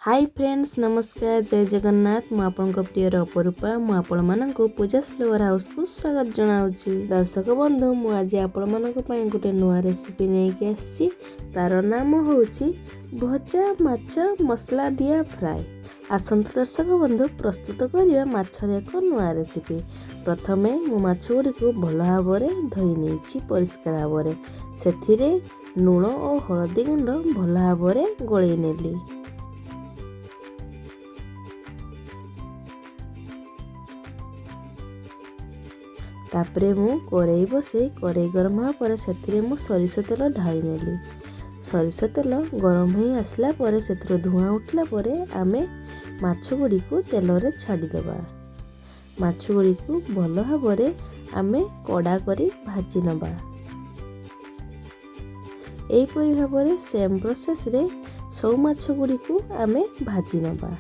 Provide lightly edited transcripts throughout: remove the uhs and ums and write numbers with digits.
High friends, ନମସ୍କାର, ଜୟ ଜଗନ୍ନାଥ। ମୁଁ ଆପଣଙ୍କ ପ୍ରିୟର ଅପରୂପା। ମୁଁ ଆପଣମାନଙ୍କୁ ପୂଜାସ୍ ଫ୍ଲେଭର ହାଉସ୍କୁ ସ୍ୱାଗତ ଜଣାଉଛି। ଦର୍ଶକ ବନ୍ଧୁ, ମୁଁ ଆଜି ଆପଣମାନଙ୍କ ପାଇଁ ଗୋଟେ ନୂଆ ରେସିପି ନେଇକି ଆସିଛି। ତାର ନାମ ହେଉଛି ଭଜା ମାଛ ମସଲା ଦିଆ ଫ୍ରାଏ। ଆସନ୍ତୁ ଦର୍ଶକ ବନ୍ଧୁ, ପ୍ରସ୍ତୁତ କରିବା ମାଛର ଏକ ନୂଆ ରେସିପି। ପ୍ରଥମେ ମୁଁ ମାଛ ଗୁଡ଼ିକୁ ଭଲ ଭାବରେ ଧୋଇ ନେଇଛି ପରିଷ୍କାର ଭାବରେ। ସେଥିରେ ଲୁଣ ଓ ହଳଦୀ ଗୁଣ୍ଡ ଭଲ ଭାବରେ ଗୋଳେଇ ନେଲି। ତାପରେ ମୁଁ କରେଇ ବସେଇ, କରେଇ ଗରମ ହେବା ପରେ ସେଥିରେ ମୁଁ ସୋରିଷ ତେଲ ଢାଳି ନେଲି। ସୋରିଷ ତେଲ ଗରମ ହୋଇ ଆସିଲା ପରେ, ସେଥିରୁ ଧୂଆଁ ଉଠିଲା ପରେ ଆମେ ମାଛ ଗୁଡ଼ିକୁ ତେଲରେ ଛାଡ଼ିଦେବା। ମାଛ ଗୁଡ଼ିକୁ ଭଲ ଭାବରେ ଆମେ କଡ଼ା କରି ଭାଜି ନେବା। ଏହିପରି ଭାବରେ ସେମ୍ ପ୍ରୋସେସ୍ରେ ସବୁ ମାଛ ଗୁଡ଼ିକୁ ଆମେ ଭାଜି ନେବା।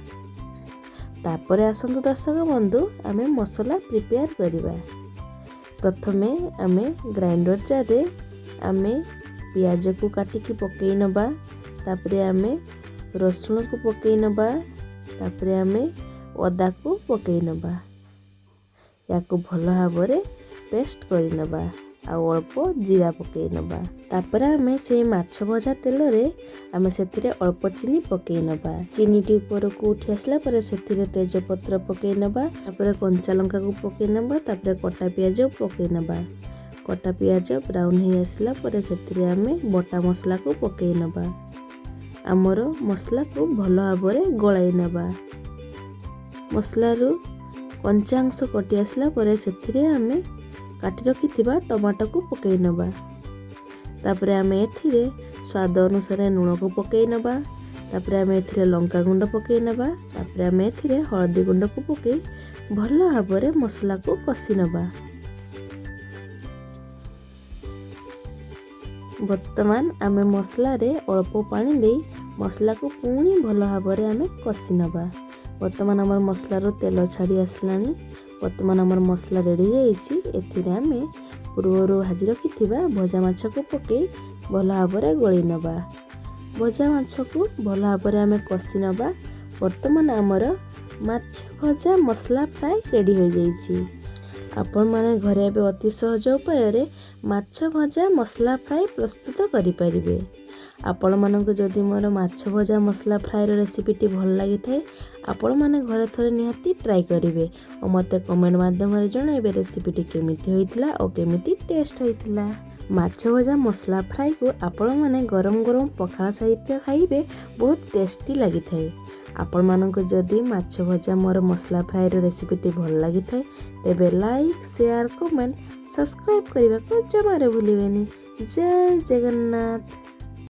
ତାପରେ ଆସନ୍ତୁ ଦର୍ଶକ ବନ୍ଧୁ, ଆମେ ମସଲା ପ୍ରିପେୟାର କରିବା। ପ୍ରଥମେ ଆମେ ଗ୍ରାଇଣ୍ଡର ଜାର୍ରେ ଆମେ ପିଆଜକୁ କାଟିକି ପକାଇ ନେବା। ତାପରେ ଆମେ ରସୁଣକୁ ପକାଇ ନେବା। ତାପରେ ଆମେ ଅଦାକୁ ପକାଇ ନେବା। ୟାକୁ ଭଲ ଭାବରେ ପେଷ୍ଟ କରିନେବା ଆଉ ଅଳ୍ପ ଜିରା ପକାଇ ନେବା। ତାପରେ ଆମେ ସେଇ ମାଛ ଭଜା ତେଲରେ ଆମେ ସେଥିରେ ଅଳ୍ପ ଚିନି ପକାଇ ନେବା। ଚିନିଟି ଉପରକୁ ଉଠି ଆସିଲା ପରେ ସେଥିରେ ତେଜପତ୍ର ପକାଇ ନେବା। ତାପରେ କଞ୍ଚା ଲଙ୍କାକୁ ପକାଇ ନେବା। ତାପରେ କଟା ପିଆଜ ପକାଇ ନେବା। କଟା ପିଆଜ ବ୍ରାଉନ୍ ହେଇ ଆସିଲା ପରେ ସେଥିରେ ଆମେ ବଟା ମସଲାକୁ ପକାଇ ନେବା। ଆମର ମସଲାକୁ ଭଲ ଭାବରେ ଗୋଳାଇ ନେବା। ମସଲାରୁ କଞ୍ଚା ଅଂଶ କଟି ଆସିଲା ପରେ ସେଥିରେ ଆମେ କାଟି ରଖିଥିବା ଟମାଟୋକୁ ପକାଇ ନେବା। ତାପରେ ଆମେ ଏଥିରେ ସ୍ୱାଦ ଅନୁସାରେ ଲୁଣକୁ ପକାଇ ନେବା। ତାପରେ ଆମେ ଏଥିରେ ଲଙ୍କା ଗୁଣ୍ଡ ପକାଇ ନେବା। ତାପରେ ଆମେ ଏଥିରେ ହଳଦୀ ଗୁଣ୍ଡକୁ ପକାଇ ଭଲ ଭାବରେ ମସଲାକୁ କଷି ନେବା। ବର୍ତ୍ତମାନ ଆମେ ମସଲାରେ ଅଳ୍ପ ପାଣି ଦେଇ ମସଲାକୁ ପୁଣି ଭଲ ଭାବରେ ଆମେ କଷି ନେବା। ବର୍ତ୍ତମାନ ଆମର ମସଲାରୁ ତେଲ ଛାଡ଼ି ଆସିଲାଣି। ବର୍ତ୍ତମାନ ଆମର ମସଲା ରେଡ଼ି ହେଇଯାଇଛି। ଏଥିରେ ଆମେ ପୂର୍ବରୁ ଭାଜି ରଖିଥିବା ଭଜା ମାଛକୁ ପକାଇ ଭଲ ଭାବରେ ଗୋଳେଇ ନେବା। ଭଜା ମାଛକୁ ଭଲ ଭାବରେ ଆମେ କଷି ନେବା। ବର୍ତ୍ତମାନ ଆମର ମାଛ ଭଜା ମସଲା ଫ୍ରାଏ ରେଡ଼ି ହୋଇଯାଇଛି। ଆପଣମାନେ ଘରେ ଏବେ ଅତି ସହଜ ଉପାୟରେ ମାଛ ଭଜା ମସଲା ଫ୍ରାଏ ପ୍ରସ୍ତୁତ କରିପାରିବେ। ଆପଣମାନଙ୍କୁ ଯଦି ମୋର ମାଛ ଭଜା ମସଲା ଫ୍ରାଏର ରେସିପିଟି ଭଲ ଲାଗିଥାଏ, ଆପଣମାନେ ଘରେ ଥରେ ନିହାତି ଟ୍ରାଏ କରିବେ ଓ ମୋତେ କମେଣ୍ଟ ମାଧ୍ୟମରେ ଜଣାଇବେ ରେସିପିଟି କେମିତି ହୋଇଥିଲା ଓ କେମିତି ଟେଷ୍ଟ ହୋଇଥିଲା। ମାଛ ଭଜା ମସଲା ଫ୍ରାଏକୁ ଆପଣମାନେ ଗରମ ଗରମ ପଖାଳ ସହିତ ଖାଇବେ, ବହୁତ ଟେଷ୍ଟି ଲାଗିଥାଏ। ଆପଣମାନଙ୍କୁ ଯଦି ମାଛ ଭଜା ମୋର ମସଲା ଫ୍ରାଏର ରେସିପିଟି ଭଲ ଲାଗିଥାଏ, ତେବେ ଲାଇକ୍, ସେୟାର, କମେଣ୍ଟ, ସବସ୍କ୍ରାଇବ୍ କରିବାକୁ ଜମାରୁ ଭୁଲିବେନି। ଜୟ ଜଗନ୍ନାଥ।